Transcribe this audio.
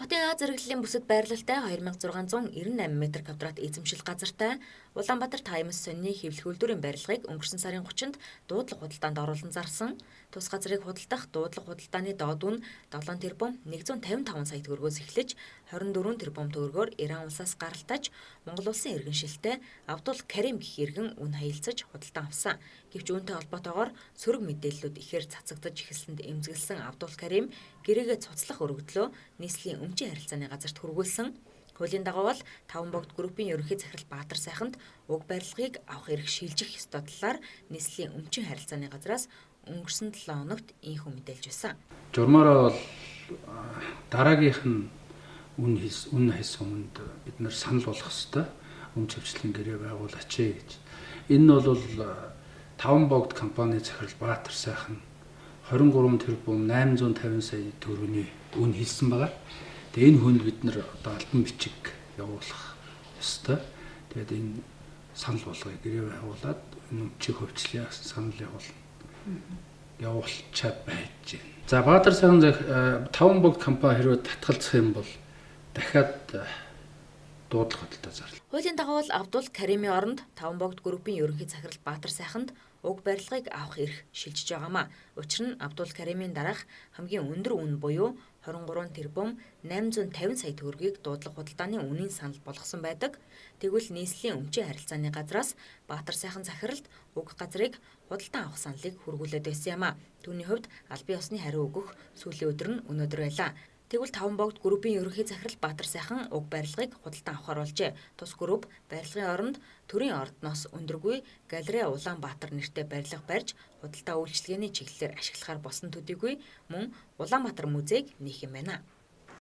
Хотын А зэрэглэлийн бүсэд байрлалтай 2698 м квадрат эзэмшил газартай Улаанбаатар Таймс сонины хэвлэх үйлдвэрийн барилгыг өнгөрсөн сарын 30-нд дуудлага худалдаанд оруулан зарсан. Тус газрыг худалдах дуудлага худалдааны доод үн 7 тэрбум 155 сая төгрөгөөс эхлэж 24 тэрбум төгрөгөөр Иран улсаас гаралтаж Монгол улсын иргэншилтэй Абдул Карим гэх иргэн үн хаялцаж худалдан авсан. Гэвч үүнтэй холбоотойгоор сөрөг мэдээллүүд ихээр цацагдаж эхэлсэнд эмзэглэсэн Абдул Карим гэрээгээ цуцлах өргөдлөө нийслэлийн өмчийн харилцааны газарт хүргүүлсэн. Хуулийн дагуу бол Таван богд группийн ерөнхий захирал Баатар сайханд уг барилгыг авах эрх шилжих ёстой талаар нийслэлийн өмчийн харилцааны газраас өнгөрсөн 7 хоногт ийнхүү мэдээлж байсан. Журмаараа бол дараагийнх нь үн хайсан хүнд бид нар санал болгох ёстой. Өмч хөвчлэн гэрээ байгуулаач гэж. Энэ нь бол Таван богд компани захирал Баатар сайхан 23 тэрбум 850 сая төгрөгийн үн хийсэн байгаа. Тэгээ энэ хүнд бид нар одоо албан бичиг явуулах ёстой. Тэгээд энэ санал болгоё, гэрээ байгуулад энэ өмчийг хөвчлэе санал явуулна. Явуулчаад байж байна. За Баатар сайхан Таван богд компани хэрвээ татгалзах юм бол дахиад дуудлага хөдөлтөй зарлаа. Хуулийн дагуу бол Абдул Каримын оронд Таван богд группийн ерөнхий захирал Баатар сайханд уг барилгыг авах эрх шилжиж байгаамаа. Учир нь Абдул Каримын дараах хамгийн өндөр үн буюу 23 тэрбум 850 сая төгрөгийг дуудлага худалдааны үнийн санал болгосон байдаг. Тэгвэл нийслэлийн өмчийн харилцааны газраас Баатар сайхан захиралд уг газрыг худалдан авах саналыг хүргүүлээд байсан юм а. Түүний хувьд албан ёсны хариу өгөх сүүлийн өдөр нь өнөөдөр байлаа. Тэгвэл Таван богд группийн ерөнхий захирал Баатар сайхан уг барилгыг худалдан авахар болжээ. Тус групп барилгын оронд төрийн ордноос өндөргүй галерей Улаанбаатар нэртэй барилга барьж худалдаа үйлчилгээний чиглэлээр ашиглахаар болсон төдийгүй мөн Улаанбаатар музейг нээх юм байна.